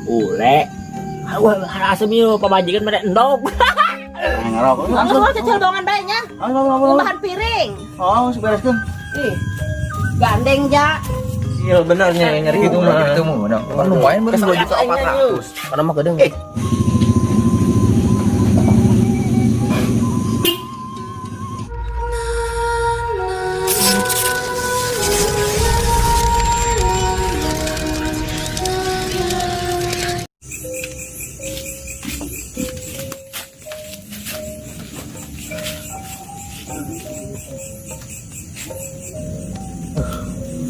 Ule. Wah, asem ieu pamajikan mere endog. Nah, ngarokok. Langsung cecil dongan bae nya. Kumbahan piring. Oh, bereskeun. Ih. Gandeng ja. Iya benernya nyari gitu mah. Itu mah menang. Kan lumayan bener 2.400.000. Karena mah gedeng.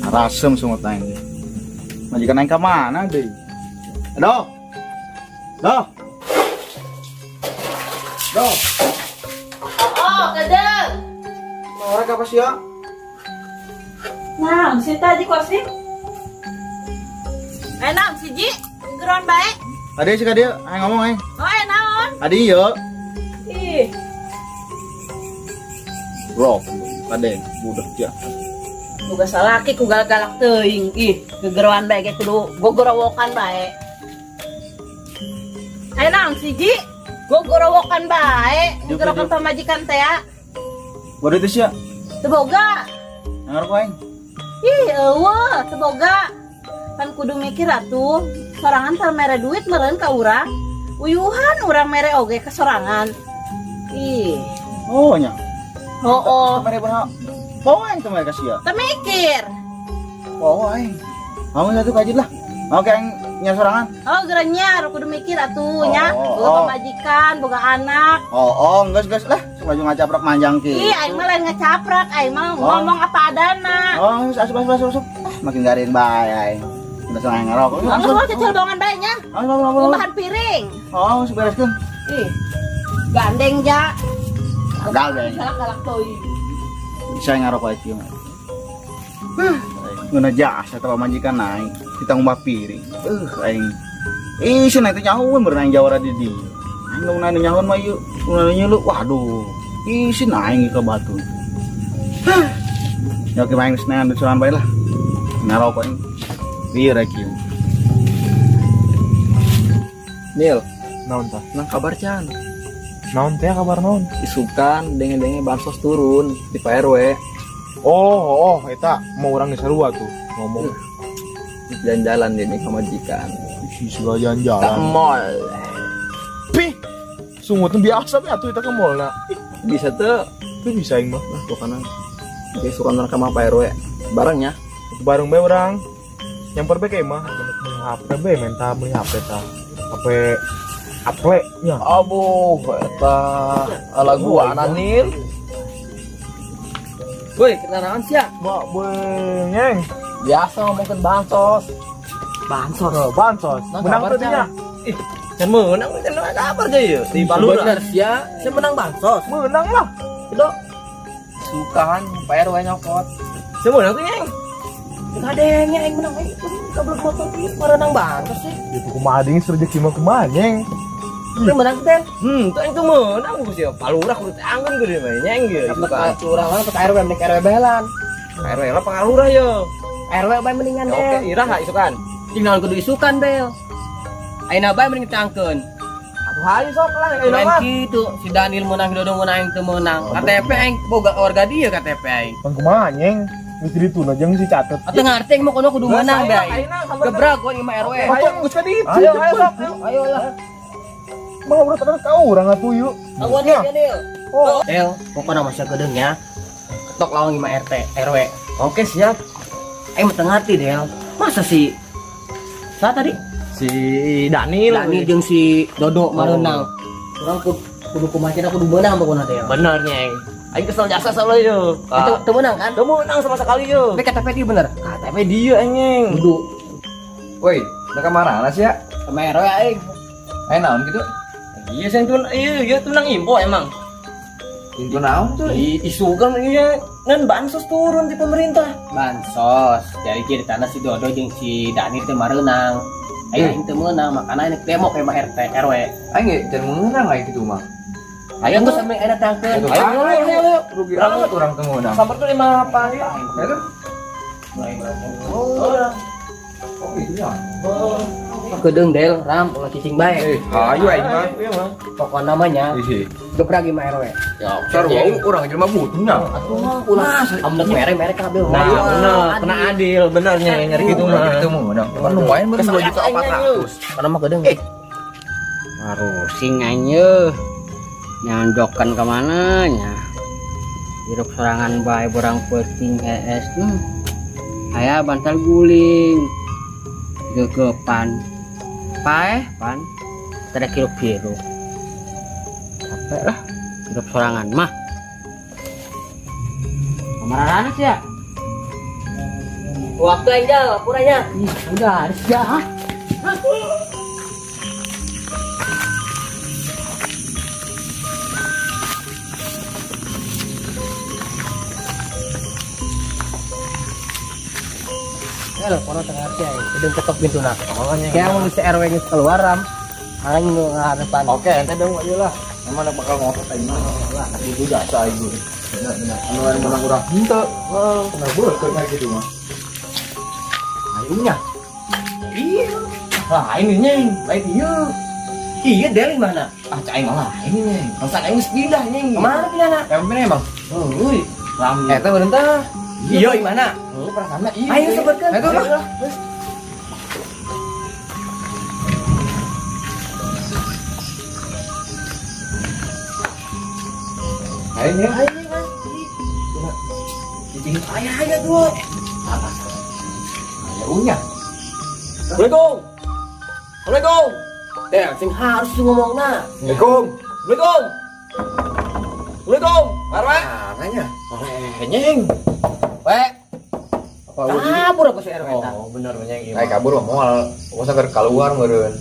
Rasem sungut aing. Majikan aing ka mana deui? Aduh. Doh. Doh. Oh, gedeng. Orang apa sih ya? Nah, si tadi kosim. Naon si Ji? Geron bae. Tadi sih kadieu aing ngomong aing. Oh, naon? Tadi ieu. Ih, Bro, kade budak ya. boga salaki ku galak-galak teuing. Ih, gegeroan bae ge kudu gogorowokan bae. Naon si Ji? Gogorowokan bae, gogorowokan pamajikan teh ya. Bodoh itu sih ya. Teu boga. Ngarokok aing. Ih, eueuh, teu boga. Kan kudu mikir atuh, sorangan teh mere duit meureun ka urang. Uyuhan urang mere oge ka sorangan. Ih, Oh nya. hooh. Mere berapa? Bawa aing teh mere ka sia. Teu mikir. Bawa aing. Mau satu kajit lah. Oke aing nya sorangan. Oh, gerenyar kudu mikir atuh nya. Oh, Boga oh. pamajikan, boga anak. Oh, geus geus lah. Sok laju ngacaprak manjang ki. Ih, aing mah lain ngecaprak, aing mah Oh. ngomong apa adana. Oh, asup asup asup asup. Ah, makin garing bae aing. Udah senang ngerokok. Langsung cecil dongan bae nya. Kumbahan piring. Oh, bereskeun. Ih, gandeng ja. Gagal deh. Galak-galak teuing. Bisa ngarokok aja mah. Ngeuna jasa teh pamajikan naik, kita ngumbah piring. Aing. Ih, si naik teh nyahueun beurang jawara di dieu. Aing nu nanya nyahueun mah ieu, nu nanya lu, waduh. Ih, si naik ke batu. Ya oke main senengan dusulan bae lah. Ngarokok aing. Lieur rek ieu. Nil, Naon tah? nang kabar can? Naon teh kabar naon? Isukan denge-denge bansos turun di Pak RW. Oh, eta mau urang geus sarua tuh ngomong. Jalan-jalan deh nih pamajikan. Ih, segala jalan-jalan. Ke mall. Pih. Sungutnya biasa be atuh eta ke mall na. Bisa tuh. Itu bisa aing mah. Lah, pokoknya. Oke, suka nonton sama Pak RW. Bareng ya. Bareng bae urang. Nyamper bae ka imah, beli HP bae menta beli HP tah. HP Apple nya. Abuh, eta lagu Nil. Woi, kenalan sih ya? Mak bengeng. Biasa ngomongkeun bansos. Bansos. Oh, bansos. Nah, Menang kabar, tuh nya. Ih, can meunang, can kabar aja ya. Di Palura. Bener sih ya, saya menang bansos. Menang lah. Udah, Sukaan Pak RW nyokot. Saya meunang tuh nyeng. ngadengnya yang menang itu kablek motor ieu merenang bansos sih. Itu kumaha deui rezeki mah kumaha nyeng. Itu menang teh. Tuh yang tuh meunang ku sih. Palura kudu tanggung gede mah nyeng ge. Kablek curang lah ke RW mending RW belan. RW lah pangalurah yo. RW bae mendingan Ya, oke, deh. irah isukan. Tinggal kudu isukan bel. Ayeuna bae mending ditangkeun. Atuh hayu sok lah ayeuna Lain mah. kitu si Daniel menang, si Dodo menang, teu menang. KTP aing boga warga dia KTP aing. Pan kumaha nyeng? Geus dituna jeung si catet. Atuh ngarti aing mah kono kudu menang Geus, bae. ayeuna, sampeurkeun. Gebrak gua imah RW. Atuh geus ka ditu. Ayo, ayo sok. Ayo lah. Mah urang teh ka urang atuh yuk. Awan Ya. ya Daniel. Oh. Del, pokoknya masih gedeng ya. Ketok lawang imah RT, RW. Oke, siap. Aing mah teu ngarti Del. Masa si Sa tadi? Si Daniel. Daniel jeung si Dodo mareunang. Urang kudu kumaha cenah kudu meunang pokona teh. Bener nyeng. Aing kesel jasa soalnya yo. Itu teu meunang kan? Teu meunang sama sekali yo. Tapi KTP dia bener. KTP dia nyeng. Kudu Woi, udah kemana sih ya? sama RW aing. Eh naon gitu? Iya sih tuh, iya tuh nang info emang. Info naon tuh? Isu kan iya ngan bansos turun di pemerintah. Bansos. Jadi ceritana si Dodo jeung si Daniel teh mareunang. Aing aing teu meunang, makana ini demo ke imah RT RW. Aing ge jangan menang aing gitu mah. Ayo geus sampe ayeuna tangkeun. Ayo, Ayo, ayo, ayo, ayo. Rugi amat urang teu meunang. Samper tuh lima apa ya? Itu? Oh. Oh, itu ya. Oh. Kedeung del ram ulah cicing bae. Ayo aing mah. Pokokna mah nya. Gebrak ieu mah RW. Ya, sarua urang jelema butuhnya. Atuh mah ulah amnek mere-mere kabeh. Nah, bener, kena adil, benernya yang nyari gitu mah. Gitu mah. Kan lumayan bener 2.400.000. Karena mah kedeung. Harusing aja nyanjokan kemana nya hirup sorangan bae borang peuting hees aya bantal guling gegepan paeh pan tada hirup-hirup capek lah hirup sorangan mah kamarana sih ya. Waktu aja puranya. Ih, udah harus ya. Ya kono tengah teh kedeung ketok pintuna. Kayak mun si RW geus keluar ram. Aing nu ngarepan. Oke, ente dong aja lah. Emang bakal ngotot aing mah. Lah, itu jasa aing. Bener bener. Anu anu menang urang henteu. Heeh, kena beukeut kayak gitu mah. Ayunya. Iya. Lain ini, nyeng. Lain iya. Iya del mana? Ah, cai mah lain nyeng. Perasaan aing geus pindah nyeng. Kemana pindahna? Emang pindah emang? Heuy. Ram. Eta meureun tah. Iya mana? Heuh, perasaan mah iya. Ayo sebutkeun. Eta lah. Ayo nih. Cicing ayah aja tuh. Apa? Aya unya. Assalamualaikum. Assalamualaikum. Del sing harus ngomongna. Assalamualaikum. Assalamualaikum. Assalamualaikum. Marwa. Nanya. Nyeng. We, Apa udah? kabur aku si RW eta. Oh, bener nyeng. Kayak kabur mah moal. Pokoknya keur keluar meureun.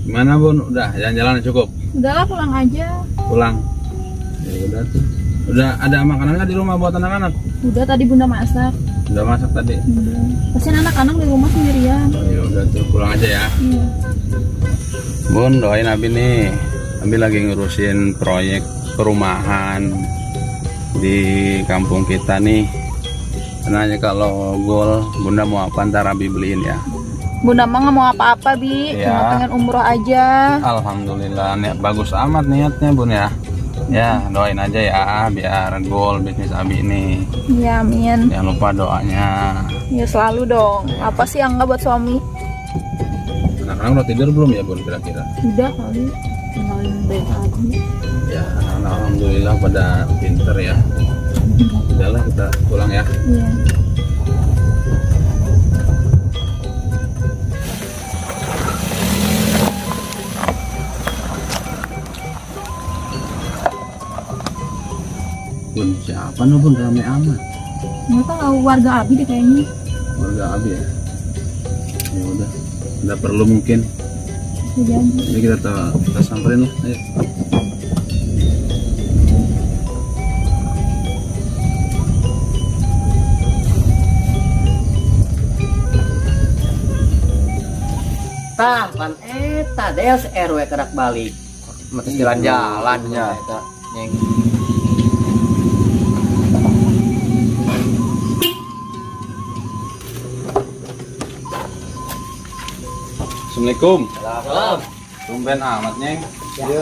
Gimana Bun? Udah jalan-jalan cukup? Udahlah pulang aja. Pulang. Ya udah tuh. Udah ada makanan nggak di rumah buat anak-anak? Udah tadi bunda masak. Udah masak tadi. Udah. Kasian anak-anak di rumah sendirian. Oh, ya udah tuh pulang aja ya. Iya. Bun, doain Abi nih. Abi lagi ngurusin proyek perumahan di kampung kita nih. Nanya kalau gol Bunda mau apa ntar Abi beliin ya. Bunda mah nggak mau apa-apa bi, Iya. cuma pengen umroh aja. Alhamdulillah niat bagus amat niatnya Bun ya. Ya doain aja ya biar gol bisnis Abi ini. Iya amin. Jangan lupa doanya. Ya selalu dong. Apa sih yang nggak buat suami? Anak-anak udah tidur belum ya Bun kira-kira? Udah kali. Tinggalin baik aja. Ya anak-anak alhamdulillah pada pinter ya. Udahlah kita pulang ya. Iya. Bun siapa nih Bun rame amat? Nggak tahu warga Abi deh kayaknya. Warga Abi ya. Ya udah, nggak perlu mungkin. Bisa jadi. Jadi kita samperin lah. Ayo. Tah, pan eta del si RW kerak balik. Mati jalan-jalannya Eta. Nyeng. Assalamualaikum. Salam. Tumben amat nyeng. Ya, iya.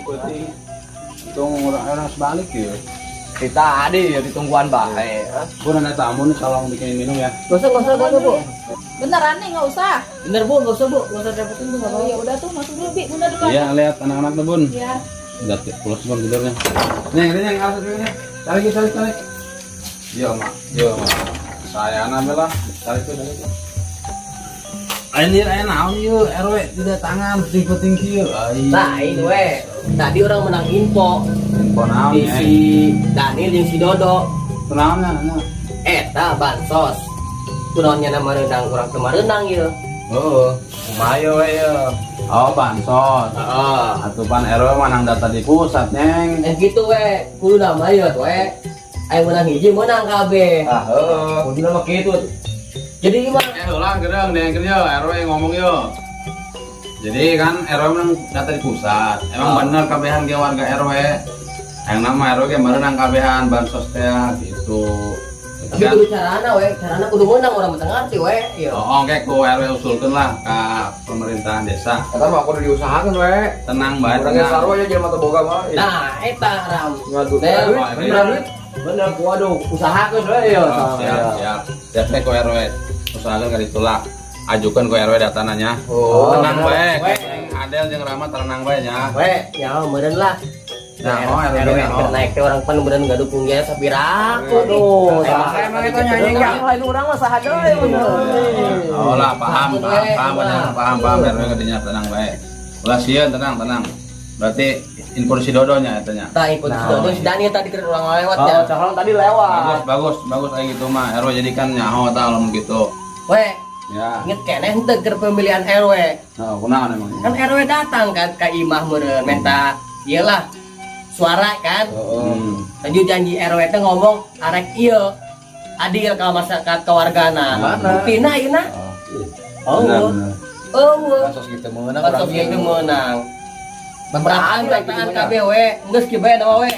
Penting. Untung orang harus balik ya. Kita tadi ya ditungguan bae. Bun ada tamu nih tolong bikinin minum ya. Enggak usah, enggak usah, Bu. Beneran nih nggak usah. Bener, Bu, enggak usah, Bu. Enggak usah repotin, Bu, enggak Oh mau. ya udah tuh masuk dulu bi, bunda duluan. Iya lihat anak-anak tuh Bun. Iya. Udah pulas Bun tidurnya. Neng, ini yang harus ini. Tarik, tarik, tarik. Yo mak, yo mak. Saya anak lah, tarik tuh, tarik tuh. Anjir, ayo naon ieu RW tidak tangan penting-penting kieu. Ai. Lain we. Tadi orang menang info Info naon di ya? si Daniel jeung si Dodo. Naon nya? Naon? Eta bansos. Kunaonnya nama renang kurang teu marenang ieu. Oh, Kumaha we ya. oh bansos. Heeh. Atupan RW menang data di pusat, Neng. Eh gitu we, kudu nama ieu we. Ayo menang hiji menang kabeh. Ah, heuh. Kuduna mah kitu. Jadi gimana? Ulah gereng deh kerja RW ngomong yo. Jadi kan RW menang data di pusat. Emang bener kabehan ge warga RW. Yang nama RW ge merenang kabehan bansos teh gitu. Tapi kudu carana we, carana kudu menang urang mah teu ngarti we. Iya. Oh, oke, ku RW usulkeun lah ka pemerintahan desa. Eta mah kudu diusahakeun we. Tenang bae, Urang ge tenang. sarua nya jelema teu boga mah. Nah, eta ram. Ngadu. Del. Duit, bener duit. Bener, waduh, usahakeun we ya. Oh, siap, siap. Siap teh ku RW. Usahakeun ka ditulak. Ajukan ku RW datananya. Oh, tenang bae. We. Adel jeung Rahmat tenang bae nya. We, ya meureun lah. Nah, oh, RW RW oh. keur naik teh urang pan meureun gaduh punggia sapiraku. Aduh, saha emang eta nyanyi Yang lain urang mah saha deui bener. Oh lah, paham, paham, paham, paham, paham, paham, RW kadinya tenang bae. Ulah sieun, tenang, tenang. Berarti info si Dodonya eta nya. Tah info si Dodo si Daniel tadi keur urang lewat Oh, ya. calon tadi lewat. Bagus, bagus, bagus kayak gitu mah. RW jadi kan nyaho tah lamun gitu. We, Ya. inget keneh henteu keur pemilihan RW. Nah, kunaon emang? Kan RW datang kan ka imah meureun menta ieu lah suara kan. Tadi janji RW teh ngomong arek ieu adil ka masyarakat ka wargana. Buktina ieu na. Oh. Benar, benar. Eueuh. Kasus gitu meunang Kasus gitu meunang. Perasaan perasaan kabeh we, geus kieu bae nama we.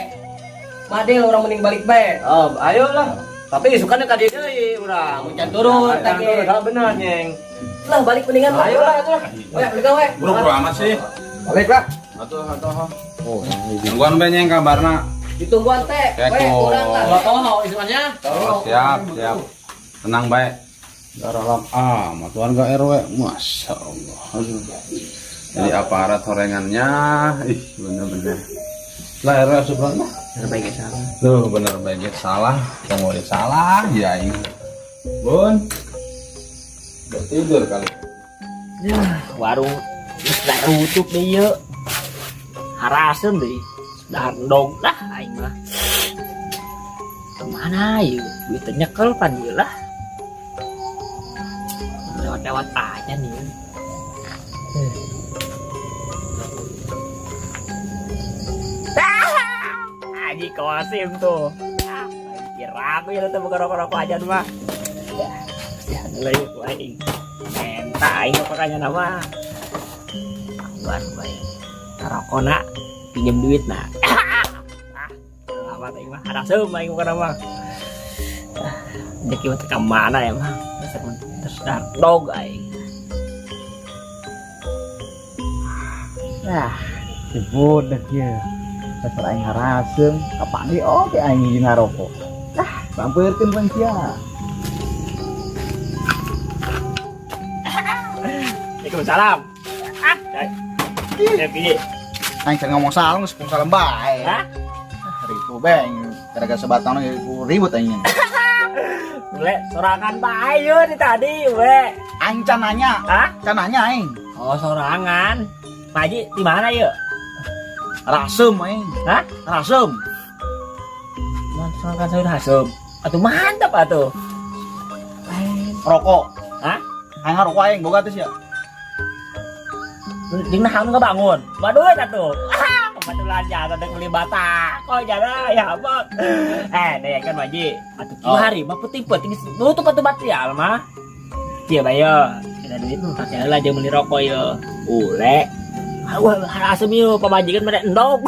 Madil urang mending balik bae. Oh, ayo lah. Tapi sukanya ka dieu deui urang. Can turun Can tadi. turun, salah bener nyeng. Lah balik mendingan. Ayo lah atuh lah. We, balik we. Buru-buru amat sih. Balik lah. Atuh, atuh. Oh, tungguan bae nyeng kabarna. Ditungguan teh. We, Keko. urang lah. Kalau toho isukannya. Oh, siap, siap. Tenang bae. Darah amat warga RW, masya Allah. Aduh. Jadi aparat horengannya, ih bener-bener. Lah RW asup lah. Bener bae salah. Tuh bener bae salah, tunggu salah ya ini. Bun, udah tidur kali. Ya, warung geus tutup deui ieu. Haraseun deui. Dahar endog lah aing mah. Kemana ieu? Duit teh nyekel pan ieu lah. Lewat-lewat aja nih. Ah, Haji Kosim tuh. Ah, kira aku ya tuh bukan rokok-rokok aja mah. Ya, ya nilai aing. Menta aing pokoknya nama. Buat baik. Rokok nak pinjam duit nak. Ah, lama aing mah. Ada semua aing bukan mah. Rezeki mah teh ka mana ya mah. Terus dog aing. Ah, si budak ya. Dasar aing haraseung, kapanggih oge aing hiji ngarokok. Ah, sampeurkeun pan sia. Waalaikumsalam. Ah, ya, pilih. Aing can ngomong salam geus salam bae. Hah? Ribu bae aing gara-gara sebatang ribut aing. Ule, sorangan bae yeuh di tadi, we. Aing can nanya. Hah? Can nanya aing. Oh, sorangan. Pak Haji di mana yeuh? Rasem aing. Hah? Rasem. Sorangan sayur hasem. Atuh mantap atuh. Rokok. Hah? Aing ngarokok aing boga teh sia. Jeung nah anu ngabangun. Baduit atuh. Ah, kebetulan jasa dek beli batako jana ya apa. Deh kan Pak Haji. Atuh kieu hari mah peuting-peuting nutup atuh material mah. Kieu bae ye. Ada duit pakai heula jeung beli rokok ye. Ule. Wah, asem ieu pamajikan mere endog.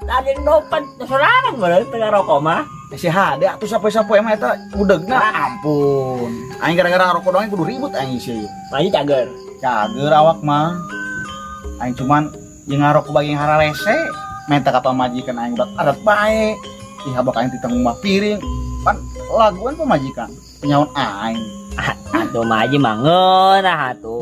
Tadi endog pan sorangan meureun tengah rokok mah. Si hade atuh sapoe-sapoe mah eta udegna ampun. Aing gara-gara rokok doang kudu ribut aing sih. Pak Haji cager. Cager awak mah. Aing cuman jeung ngarokok bagi hararese, minta ka pamajikan aing udah adat bae. Ih habak aing titang mah piring. Pan laguan pamajikan penyaun aing. Atuh mah Haji mah ngeunah atuh.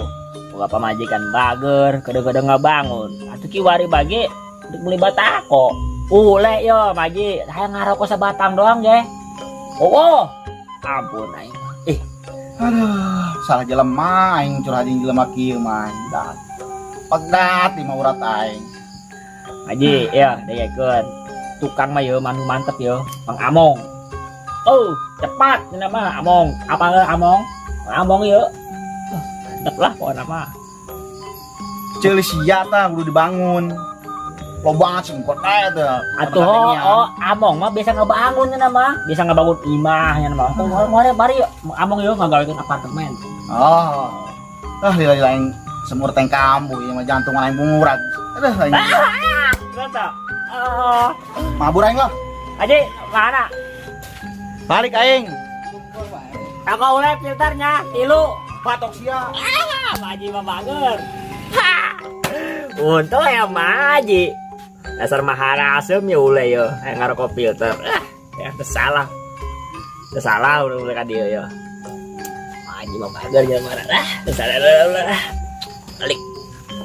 Boga pamajikan bager, kadang-kadang ngabangun. Atuh kiwari bagi untuk beli batako. Ule yo Maji, hayang ngarokok sebatang doang ge. Oh, oh. Ampun aing. Ih. Aduh, salah jelema aing curhat jeung jelema kieu mah. Dah. Pegat di mah urat aing. Maji, ya dengekeun. Tukang mah yo manu mantep yo, Mang Among. Oh, cepat ini mah Among. Apa Among? Mang Among yo. Mantep lah pokoknya mah. Ceuli sia tah kudu dibangun. Loba banget sih kota eta. Atuh oh, Among mah biasa ngebangun nya mah, biasa ngebangun imah nya mah. Oh, mari mari Among yo ngagawekeun apartemen. Oh. Ah lila-lila aing semur teng kambu ieu mah jantung aing murag. Aduh aing. Mantap. Oh. Mabur aing lah. Aji, mana? Balik aing. Rokok ule filternya tilu. Batok sia. Ah, Pak Haji mah bager. Ha. Untung ya Pak Haji. Dasar maharasem ya ule ya, yang ngarokok filter. Ah, ya salah. Salah udah ule ka dieu ya. Pak Haji mah bager ya marah. Ah, salah lah. Balik.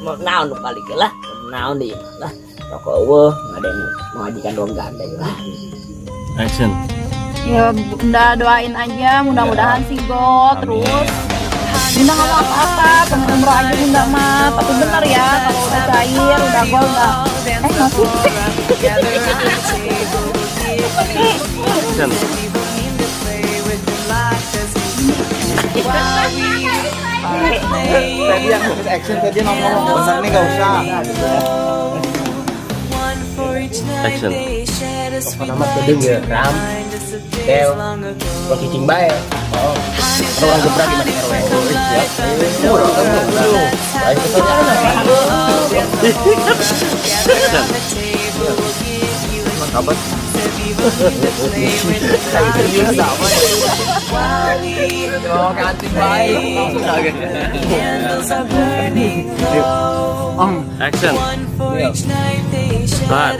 Mau naon nu balik lah. Naon deui lah. Rokok euweuh, ada yang mengajikan doang gandeng lah. Action. Ya, Bunda doain aja, mudah-mudahan sih gol terus. Bunda nggak mau apa-apa, pengen umroh aja Bunda mah. Tapi bener ya, kalau udah cair, udah gol nggak. Eh, nggak sih? Action. Tadi yang action tadi ngomong bener nih gak usah. Action. Pokoknya mah kudu ya, ram. Del. Kalau cicing bae. Oh. Kalau orang gebrak di mana RW. Oh, siap. Ayo Action. Kabar. Oh, kantin bae. Action. Tahan.